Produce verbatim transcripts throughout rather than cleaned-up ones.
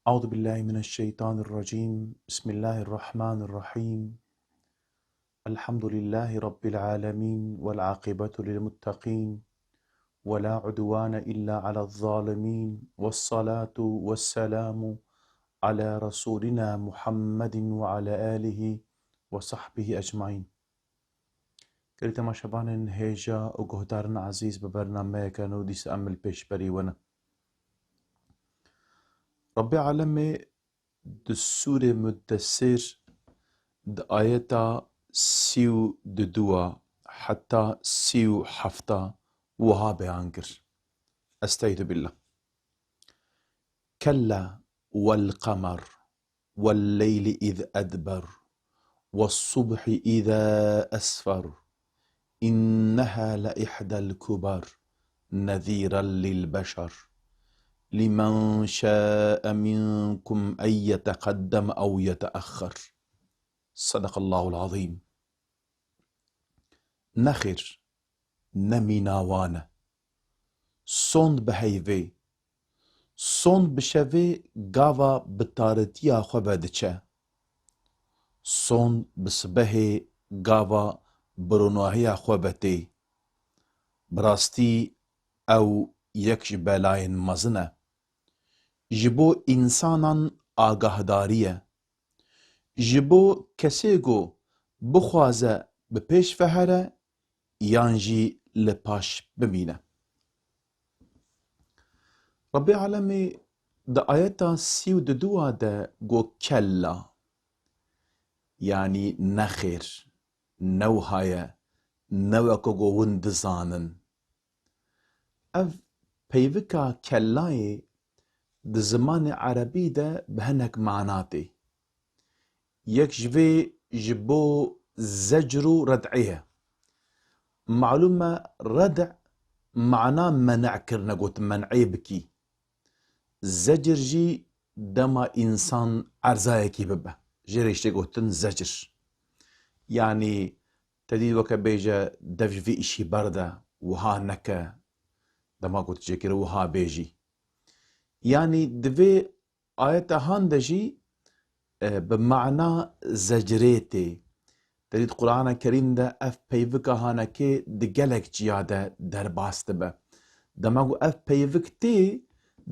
أعوذ بالله من الشيطان الرجيم. بسم الله الرحمن الرحيم. الحمد لله رب العالمين والعاقبة للمتقين ولا عدوان إلا على الظالمين والصلاة والسلام على رسولنا محمد وعلى آله وصحبه أجمعين. Gelî temaşevanên hêja û guhdarên ezîz, bi bernameyeke nû dîsa em li pêşberî we ne. Rabbê Alemê di Sûrê Muddessir di ayeta sî û duduwa heta sî û hefta wiha beyan kir. Estaizu billah. Kella wal qemer والليل إذ أدبر، والصبح إذا أسفر، إنها لإحدى الكبر، نذيرا للبشر، لمن شاء منكم أن يتقدم أو يتأخر. صدق الله العظيم. Nexêr, ne mîna wan e. Sond bi heyvê. Sond bi şevê gava bi taritiya xwe ve diçe. Sond bi sibehê gava bi ronahiya xwe ve tê. Bi rastî ew yek ji belayên mezin e. Ji bo însanan agahdarî ye. Ji bo kesê ku bixwaze bi pêş ve here yan jî li paş bimîne. Rebbê Alemê di ayeta sî û duduwa de got, kella, yanî nexêr, ne wiha ye, ne weke ku hûn dizanin. Ev peyvika kellayê di zimanê erebî de bi hinek mana tê. Yek ji vê ji bo zecr û red'ê ye. Malûm e, redd' mana men'kirine, got men'ê bikî. Zecr jî dema însan erzayekî bibe. Jê re jî tê gotin zecr. Yanî te dî weke bêje dev ji vî îşî berde, wiha neke. Dema ku tu çêkirî wiha bêjî. Yanî di vê ayeta han de jî, e, bi mana zecrê tê. Te dît Qur'ana Kerîm de ev peyvika hanekê di gelek ciya de derbas dibe. Dema ku ev peyvik tê,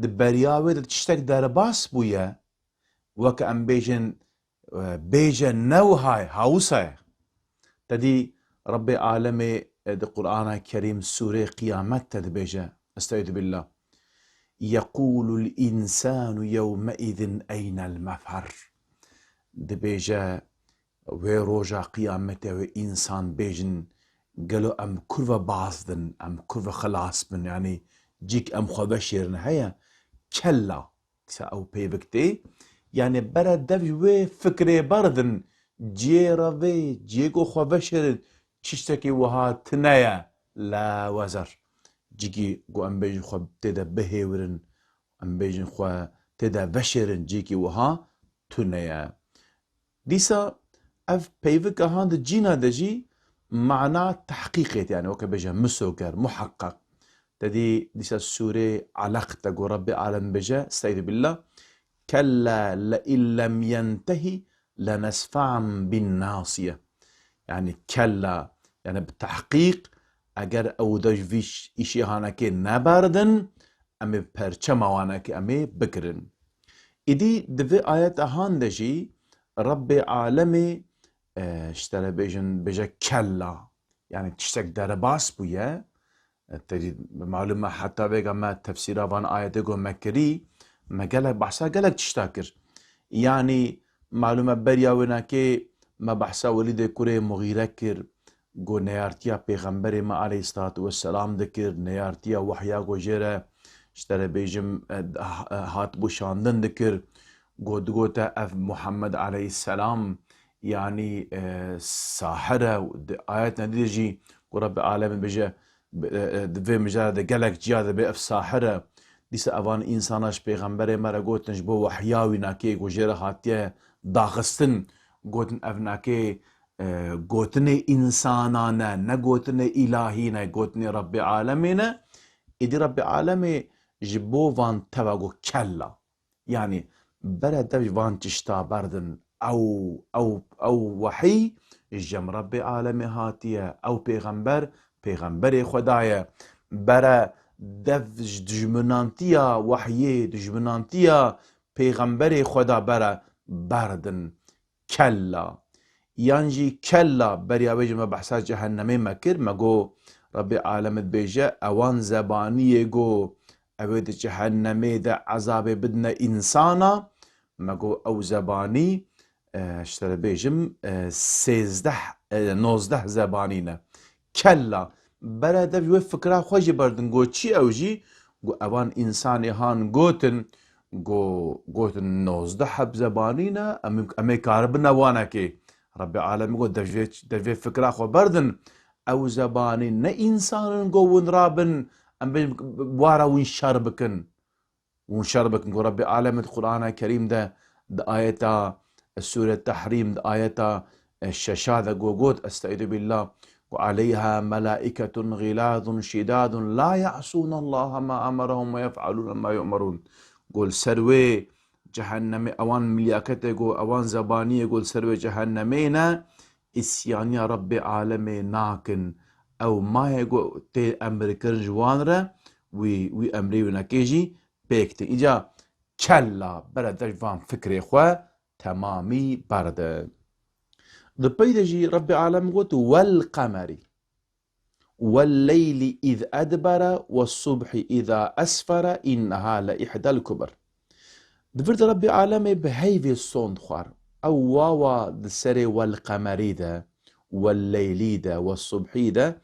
di beriya wê de tiştek derbas bûye, weke em bêjin, e, bêje ne wiha ye, ha wisa ye. Te dî Rebbê Alemê, e, di Qur'ana Kerîm sûrê Qiyamet de dibêje, Estaizu billah, يقول الإنسان يومئذ أين المفر. Dibêje, wê roja Qiyametê wê însan bêjin, gelo em kur ve baz din, em kur ve xilas bin, yanî cîk em xwe veşêrin heye, kella. Dîsa ew peyvik tê. Yanî bere dev ji wê fikrê berdin, ciyê re vê, ciyê ku xwe veşêrin, tiştekî wiha tune ye, la wezer. Cîkî ku em bêjin xwe tê de bihêwirin, em bêjin xwe tê de veşêrin, cîkî wiha tune ye. Dîsa ev peyvika han di cîna de jî mana tehqîqê tê, yanî weke bêje misoger, muheqqeq. Te dî dîsa sûrê Eleq de ku Rebbê Alem bêje, Estaizu billah, kella lein lem yentehi lenesfa'an bin nasiye. Yanî kella, yanî bi tehqîq, eger ew de ji vî îşê hanekê neberdin, em ê perçema wanekê em ê bikirin. Îdî di vê ayeta han de jî Rebbê Alemê, e, ji te re bêjin, bêje kella. Yanî tiştek derbas bûye. E, te dî, malûm e, heta vêga me tefsîra van ayetê ku me kirî, me gelek behsa gelek tişta kir. Yanî malûm e, beriya wênakê me behsa Welîdê kurê Muxîre kir. Ku neyartiya Pêxemberê me aleyhisselatu vesselam dikir, neyartiya wehya ku jê re, ji te re bêjim, e, ha-, e, hatibû şandin dikir, ku digote ev Muhammed aleyhisselam, yanî, e, sahir e, di ayetên dî de jî ku Rebbê Alemê bêje, bi-, e, e, di vê mijara de gelek ciya de bê ev sahir e. Dîsa evan însana ji Pêxemberê me re gotin, ji bo wehya wî nakê ku jê re hatiye daxistin, gotin ev nakê e, gotinê însanan e, ne gotinê îlahî ne, gotinê Rebbê Alemê ne. Êdî Rebbê Alemê ji bo van teva got kella. Yanî Bere dev ji van tişta berdin. Ew, ew, ew wehî ji cem Rebbê alemê hatiye. Ew pêxember, pêxemberê Xweda ye. Bere dev ji dijminantiya wehyê, dijminantiya pêxemberê Xweda bere berdin. Kella. Yan jî kella, beriya wê jî me behsa cehennemê me kir, me got, Rebbê alem dibêje, ewan zebaniyê got, ew ê di cehennemê de ezabê bidine însana, me got, ew zebanî, e, ji te re bêjim, e, sêzdeh, e, nozdeh zebanî ne. Kella, bere dev ji wê fikra xwe jî berdin, got, çi ew jî? Got, evan însanê han gotin, got, gotin, nozdeh heb zebanî ne, em, em ê karibine wanekê. Rebbê alemê got, dev ji vê, dev ji vê fikra xwe berdin, ew zebanî ne însan in, got, win rabin, em bê wara win şer bikin. Hûn şer bikin ku Rebbê alemê di Qur'ana Kerîm de, di ayeta Sûre Tehrîm, di ayeta şeşa de got, got, Estaizu billah, ku aleyha melaiketun ğilazun şidadun la ya'sûnallaha ma emerahum ve yef'alûne ma yu'merûn. Got, li ser wê cehennemê, ewan milyaketê got, ewan zebaniyê got, li ser wê cehennemê ne, îsyaniya Rebbê alemê nakin. Ew mayê got, tê emrkirin ji wan re, wî, wî emrê wî nekê jî pêk tê. Îca kella bere dev van fikrê xwe temamî berde. Di pey de jî Rebbê alem got, "Wel qemeri, wel leylî îz edbere, we subhî îza esfere, inneha le ihdel kuber." Di vir de Rebbê alemê bi heyvê sond xwar. Ew wawa di serê wel qemerî de, wel leylî de, we subhî de,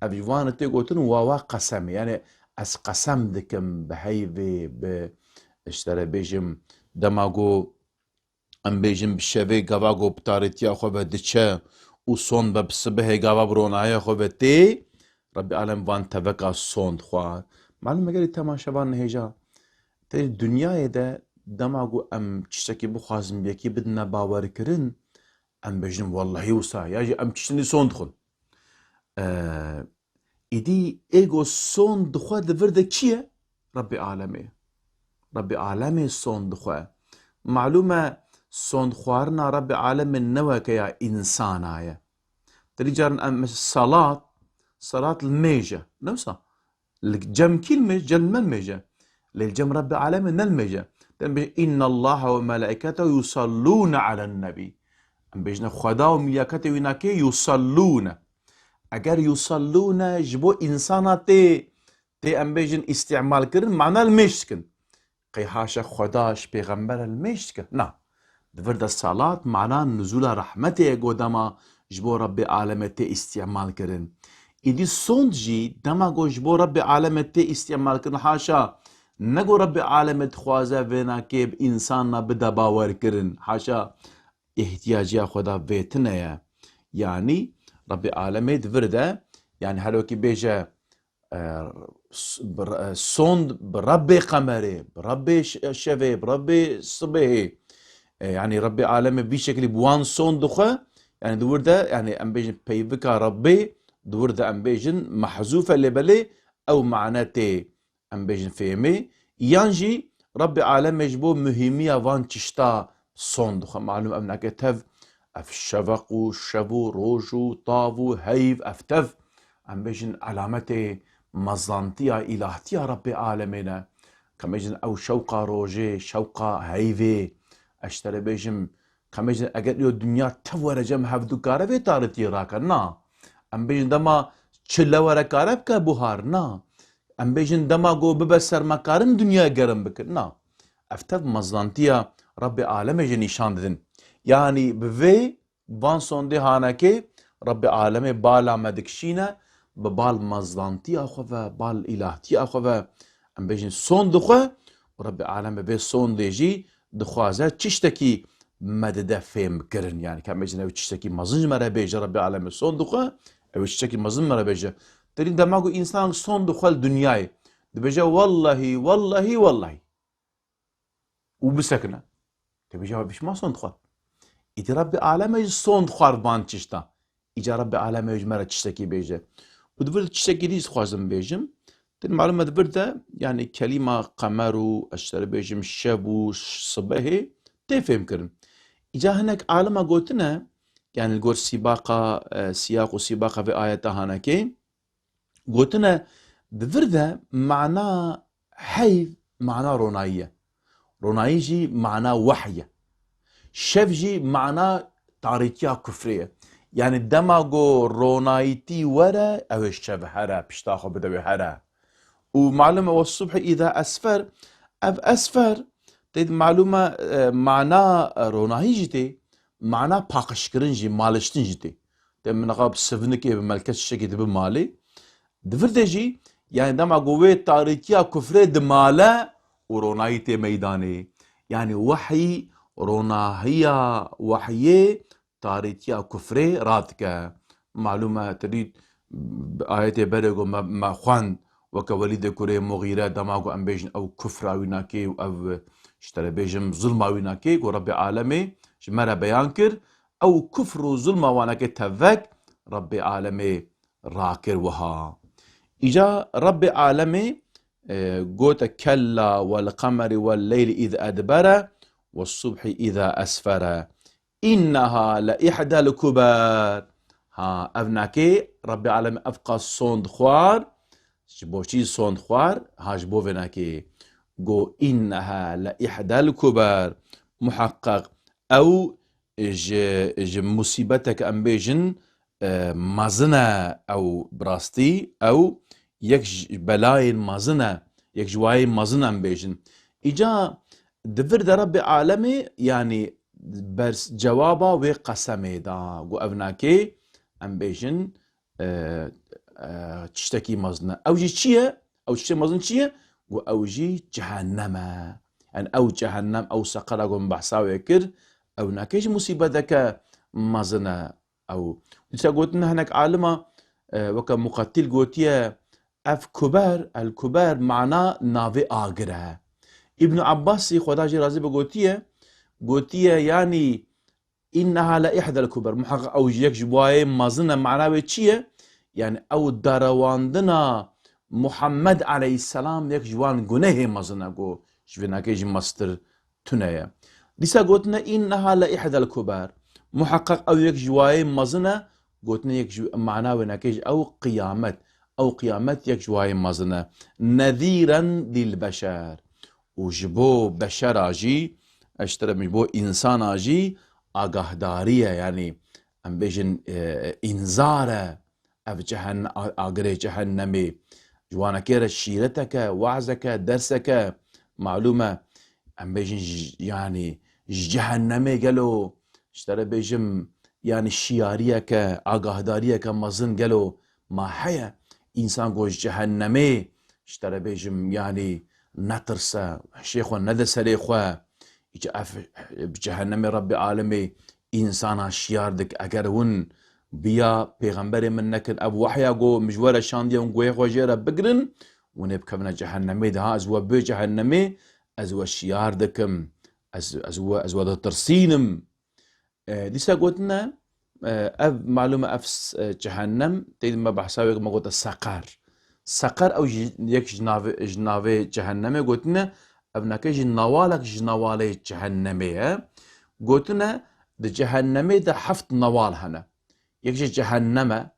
ev ji van tê gotin wawa qesemê. Yani ez qesem dikim bi heyvê, bi, ji te re bêjim, dema ku em bêjin bi şevê gava ku bi tarîtiya xwe ve diçe û sond be bi sibehê gava bi ronahiya xwe ve tê, Rebbê alem van teveka sond xwar. Malum egerî temaşevan nihêja, tê dinyayê de dema ku em tiştekî bixwazin bi yekî bidine bawerkirin, em bêjin wellehî wisa, ya jî em tiştî sond dixwin. Ee, îdî ê ku sond dixwe di vir de kî ye? Rebbê alemê. Rebbê alemê sond dixwe. Malûm e, sond xwarina Rebbê alemê ne weke ya însana ye. Dilî carin em, mesela salat, salat li mêj e. Ne wisa? Li cem kî li mêj, cem me li mêj e. Lê li cem Rebbê alemê ne li mêj e. Dem bêje, "Innallaha ve melaiketehu yusallûne alen nebî." Em bêjine Xweda û milyaketê wî nakê yusallûne. Eger yusallûne ji bo însana tê, tê em bêjin îstîmal kirin, mana li mêj dikin. Qey haşa Xweda ji pêxember e li mêj dike? Na. Di vir de salat mana nuzula rehmetê ye, ku dema ji bo Rebbê alemê tê îstîmal kirin. Îdî sond jî dema ku ji bo Rebbê alemê tê îstîmal kirin, haşa ne ku Rebbê alemê dixwaze vênakê bi însana bide bawer kirin. Haşa îhtiyaciya Xweda vê tine ye. Yanî Rebbê alemê di vir de, yanî her wekî bêje, e, s-, bi re-, e, sond bi Rebbê qemerê, bi Rebbê ş-, şevê, bi Rebbê sibehê. E, yanî Rebbê alemê vî şekilî bi wan sond dixwe, yanî di wir de, yanî em bêjin peyvika Rebbê, di wir de em bêjin mehzûf e, lê belê ew mane tê, em bêjin fêmê, yan jî Rebbê alemê ji bo muhîmiya van tişta sond dixwe. Malûm em nake tev, ev şeveq û şev û roj û tav û heyv, ev tev, em bêjin, elametê mezantiya îlahtiya Rebbê alemê ne. Ka em bêjin ew şewqa rojê, şewqa heyvê, ez ji te re bêjim, ka em bêjin eger îro dinya tev were cem hevdû kare vê tarîtiyê rake, na. Em bêjin dema çile were kare bike buhar, na. Em bêjin dema ku bibe sermakarin dinyayê gerim bikin, na. Ev tev mezantiya Rebbê alemê jî nîşan didin. Yanî bi vê van sondê hanekê Rebbê alemê bala me dikişîne, bi bal mezantiya xwe ve, bal îlahtiya xwe ve, em bêjin sond dixwe û Rebbê alemê vê sondê jî dixwaze çiştekî me dide fêm kirin. Yanî ka em bêjin ew çiştekî mezin ji me re bêje, Rebbê alemê sond dixwe, ew çiştekî mezin me re bêje. Terîn dema ku însan sond dixwe li dinyayê, dibêje, "Wellehî, wellehî, wellehî." û bisekine. Te bêje, "Ev çima sond xwar?" Îdî Rebbê alemê jî sond xwar van tişta. Îca Rebbê alemê ji me re tiştekî bêje. Û di vir tiştekî dî dixwazim bêjim. Tên malum e di vir de, yani kelîma qemer û ez ji te re bêjim şev û sibehê tê fêhm kirin. Îca hinek alima gotine, yani li gor sîbaqa, e, siyaq û sîbaqa vê ayeta hanekê, gotine di vir de mana heyv mana ronayî ye. Ronayî jî mana wehy ye. Şev jî mana tarîtiya kufrê ye. Yani dema go ronayîtî were, ew ê şev here, pişta xwe bide wê here. Û malum e, "Ve subhi îza esfer", ev esfer, tê malum e, e, mana, e, ronahî jî tê, mana paqijkirin jî, maliştin jî tê. Tê min niqab sivnikê bi melket şekê dibi malê. Di vir de jî, yani dema ku wê tarîtiya kufrê dimale û ronahî tê meydanê. Yani wehyî, ronahiya wehyê tarîtiya kufrê radike. Malum e, te dît, ayetê berê ku me, me xwend, weke Welîdê kurê Muxîre, dema ku em bêjin ew kufra wî nakê û ev, ji te re bêjim, zulma wî nakê, ku Rebbê Alemê ji me re beyan kir, ew kufr û zulma wanakê tevek Rebbê Alemê rakir wiha. Îca Rebbê Alemê, e, gote, "Kella wal qemeri wal leyli îz edbere, was subhi îza esfere." Înneha le îhdel kuber. Ha, ev nakê Rebbê Alemê ev qas sond xwar, ji bo çî sond xwar, ha, ji bo vê nakê. Go, "Înneha le îhdel kuber." Muheqqeq ew ji, ji musîbeteke em bêjin, e, mezin e ew, bi rastî ew yek ji belayên mezin e, yek ji wayên mezin em bêjin. Îca di vir de Rebbê Alemê, yanî bers cewaba wê qesemê da, got, ev nakê, em bêjin, e, e, tiştekî mezin e. Ew jî çi ye? Ew tiştê mezin çi ye? Got, ew jî cehennem e. Yani ew cehennem, ew seqera ku min behsa wê kir, ew nakê jî musîbeteke mezin e. Ew. Dîsa gotin hinek alima, e, weke Muqetil gotiye, ev kuber, el kuber mana navê agir e. Îbn Abbasî, Xweda jê razî be, gotiye, gotiye, yanî, "Înneha le îhdel kuber." Muheqeq ew yek ji wayê mezin e, mana wê çi ye? Yani ew derewandina Muhammed aleyhisselam yek ji wan gunehê mezin e, got, ji vê nakê jî mestir tune ye. Dîsa gotine, "Înneha le îhdel kuber." Muheqeq ew yek ji wayê mezin e, gotine yek ji mana wê nakê jî ew qiyamet. Ew qiyamet yek ji wayê mezin e. Nezîren lil beşer. Û ji bo beşera jî, ez ji te re, ji bo însana jî agahdarî ye, yanî em bêjin, e, înzar e. Ev cehen-, a-, agirê cehennemê ji wanekê re şîreteke, wazeke, derseke, malûm e, em bêjin ji, yanî ji cehennemê gelo, ji te re bêjim, yanî şiyariyeke, agahdariyeke mezin gelo ma heye? Însan ku ji cehennemê, ji te re bêjim, yanî netirse, hişê xwe nede serê xwe, îca ev bi cehennemê Rebbê Alemê însana şiyar dik. Eger hûn biya pêxemberê min nekin, ev wehya ku min ji we re şandiye, hûn guhê xwe jê re bigirin, hûn ê bikevine cehennemê de. Ha, ez we bê cehennemê, ez we şiyar dikim, ez, ez we, ez we ditirsînim. E, dîsa gotine, e, ev malûm e, ev s-, e, cehennem, tê me behsa wê me gote seqer. Seqer ew jî yek ji navê, ji navê cehennemê gotine, ev nake jî newalek ji newalê cehennemê ye. Gotine, di cehennemê de heft newal hene. Yek jê cehennem e,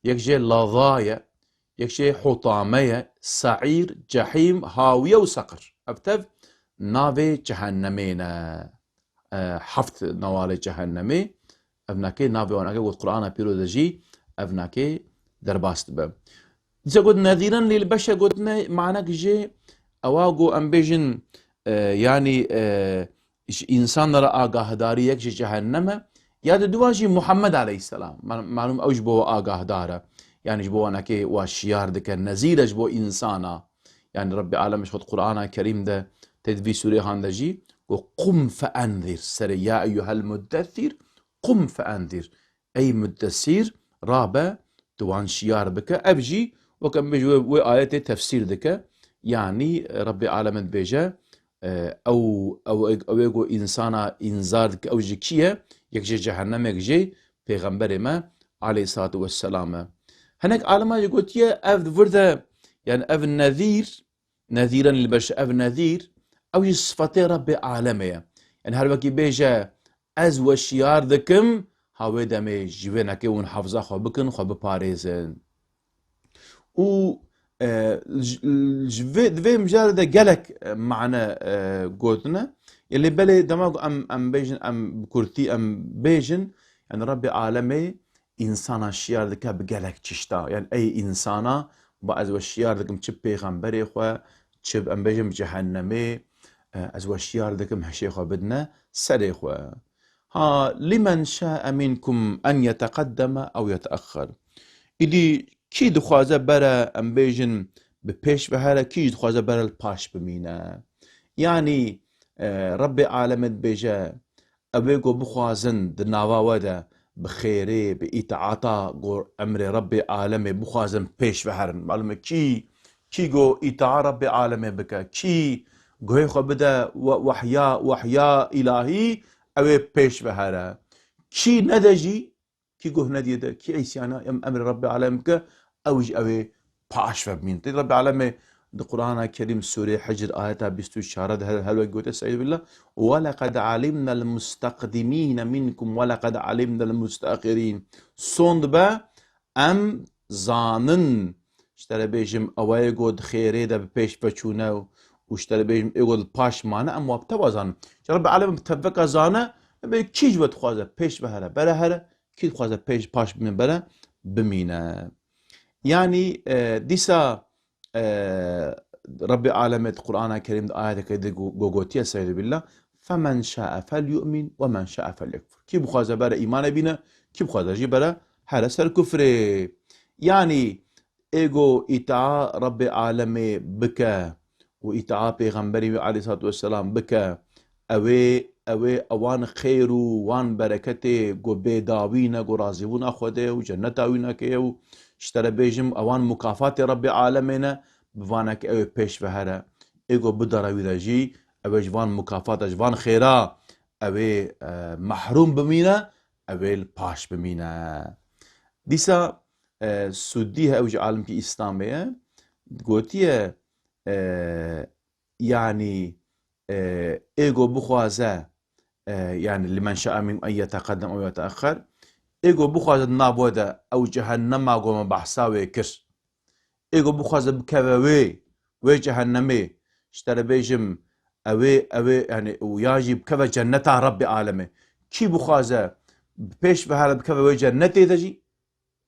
yek jê laza ye, yek jê hutame ye, seîr, cehîm, hawiye û seqir. Ev tev navê cehennemê ne. E, heft newalê cehennemê. Ev nake navê wan, eger got Qur'ana Pîroz de jî ev nake derbas dibe. Dîsa got nezîren lil beşer, gotine manek jê ewa ku em bêjin, e, yanî, e, ji însan re agahdarî yek ji cehennem e, ya di duwa jî Muhammed aleyhisselam. Ma-, malûm ew ji bo we agahdar e. Yanî ji bo we nekê we şiyar dike, nezîr e ji bo însana. Yanî Rebbê Alem ji xwe di Qur'ana Kerîm de tê di vî sûrê han de jî got, "Qum fe enzîr." Serê ya eyyuhel muddessîr, "Qum fe enzîr." Ey muddesîr, rabe, tu wan şiyar bike. Ev jî, wek em bêjin, wê, wê ayetê tefsîr dike. Yanî, Rebbê Alemin dibêje, e, ew, ew, ew ê ku însana înzar dike, ew jî kî ye? Yek jê cehennemek jê Pêxemberê me, aleyhissalatu vesselam, e. Hinek alima jî gotiye, ev di vir de, Yani ev nezîr, nezîren li beş, ev nezîr, ew jî sifatê Rebbê alemê ye. Yani her wekî bêje, ez we şiyar dikim, ha wê demê ji wê nekê hûn hefza xwe bikin, xwe biparêzin. Û, e, ji, ji vê, di vê mijarê de gelek, e, mane, e, gotine. Yê lê belê dema ku em, em bêjin, em bi kurtî em bêjin, yani Rebbê alemê însana şiyar dike bi gelek çişta. Yani ey însana, ba ez we şiyar dikim çi pêxemberê xwe, çi em bêjin cehennemê, e, ez we şiyar dikim hişê xwe bidine serê xwe. Ha, limen şa'e minkum en yeteqeddeme ew yeteexxer. Îdî kî dixwaze bere, em bêjin, bi pêş ve here, kî jî dixwaze bere li paş bimîne. Yanî, e, Rebbê alemê dibêje, ew ê ku bixwazin di nava we de bi xêrê, bi îtaata ku emrê Rebbê alemê bixwazin pêş ve herin. Malum e kî, kî ku îtaa Rebbê alemê bike, kî guhê xwe bide we-, wehya, wehya îlahî, ew ê pêş ve here. Kî nede jî, kî guh nediyê de, kî îsyana em-, emrê Rebbê alem bike, ew jî ew ê paş ve bimîn. Tê Rebbê alemê di Qur'ana Kerîm Sûrê Hicr ayeta bîst û çar de her, her wek gote, Estaizu billah, "Ve leqed alimnel mustakdimîne minkum ve leqed alimnel mustaxirîn." Sond be, em zanin, ji te re bêjim, ew ê ku di xêrê de bi pêş ve çûne û, û ji te re bêjim, ê ku li paş mane, em wa bi teva zanin. Ji Rebbê alemê bi teveka zane, em ê kî ji we dixwaze pêş ve here, bere here, kî dixwaze pêş, paş bimîne, bere, bimîne. Yanî, e, dîsa, e, Rebbê alemê di Qur'ana Kerîm de ayeteke di go-, go-, gotiye, Estaizu billah, "Femen şa'e fel yu'min ve men şa'e fel yekfur." Kî bixwaze bere îmanê bîne, kî bixwaze jî bere here ser kufrê. Yanî ê ku îtaa Rebbê alemê bike û îtaa pêxemberî wî aleyhissalatu vesselam bike, ew ê, ew ê ewan xêr û wan bereketê ku bêdawî ne, ku razîbûna Xwedê û cenneta wî neke ye û ji te re bêjim ewan mukafatê Rebbê alemê ne, bi vanekê ew ê pêş ve here. Ê ku bidere wî de jî, ew ê ji van mukafata, ji van xêra ew ê, e, mehrûm bimîne, ew ê li paş bimîne. Dîsa, e, Sûdî he, ew jî alimkî Îslamê ye, gotiye, e, yanî, e, ê ku bixwaze, e, yanî limen şa'e minkum en yeteqeddem ew yeteexxer, ê ku bixwaze di nav we de ew cehennema ku me behsa wê kir, ê ku bixwaze bikeve wê, wê cehennemê, ji te re bêjim, ew ê, ew ê, yanî, û ya jî bikeve cenneta Rebbê alemê. Kî bixwaze bi pêş ve here bikeve wê cennetê de jî,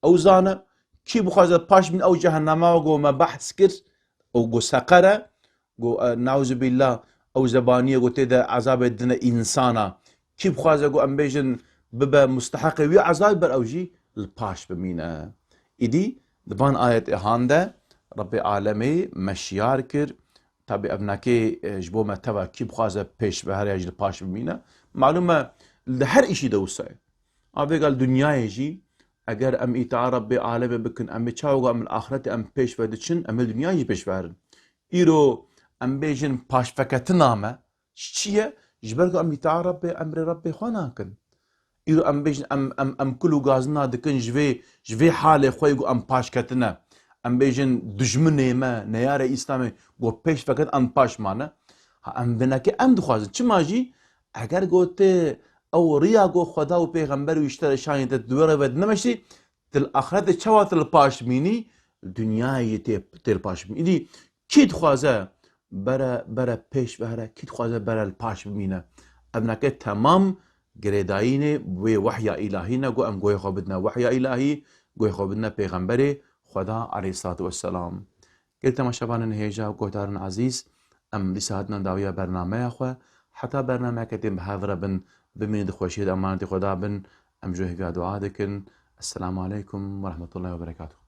ew zane, kî bixwaze paş bîn ew cehennema ku me behs kir, ew ku seqer e, ku, e, neuzubîllah, ew zebaniye ku tê de ezabê dine însana. Kî bixwaze ku em bêjin bibe musteheqê wî ezabê ber ew jî li paş bimîne. Îdî di van ayetê han de Rebbê alemê me şiyar kir, Tabî ev nekê, e, ji bo me teva kî bixwaze pêş ve here ya jî li paş bimîne. Malûm e, li her îşî de wisa ye. A vêga li dinyayê jî, eger em îtaa Rebbê alemê bikin, em ê çawa em li axretê em pêş ve diçin, em ê li dinyayê jî pêş ve herin. Îro em bêjin paşveketina me ji çi ye? Ji ber ku em îtaa Rebbê, emrê Rebbê xwe nakin. Îro em bêjin, em, em, em kul û gazina dikin ji vê, ji vê halê xwe ku em paş ketine. Em bêjin dijminê me, neyarê Îslamê ku pêş veket em paş mane. Ha, em vinekê em dixwazin. Çima jî? Eger ku tu ew riya ku Xweda û Pêxember û ji te re şanî te di wê re ve dinemeştî, tu li axretê çawa tu li paş mînî, dinyayê jî tê, tê li paş mînî. Îdî kî dixwaze bere, bere pêş ve here, kî dixwaze bere li paş bimîne. Ev neke temam girêdayînê wê wehya îlahî ne, ku em guhê xwe bidine wehya îlahî, guhê xwe bidine pêxemberê Xweda aleyhissalatu vesselam. Gelek temaşevanên hêja û guhdarên ezîz, em dîsa hatina dawiya bernameya xwe. Heta bernameyeke din bi hev re bin, bimînin di xweşiyê de emanetê Xweda bin, em ji we hêviya dua dikin. Esselamu aleykum ve rahmetullahi ve berekatuhu.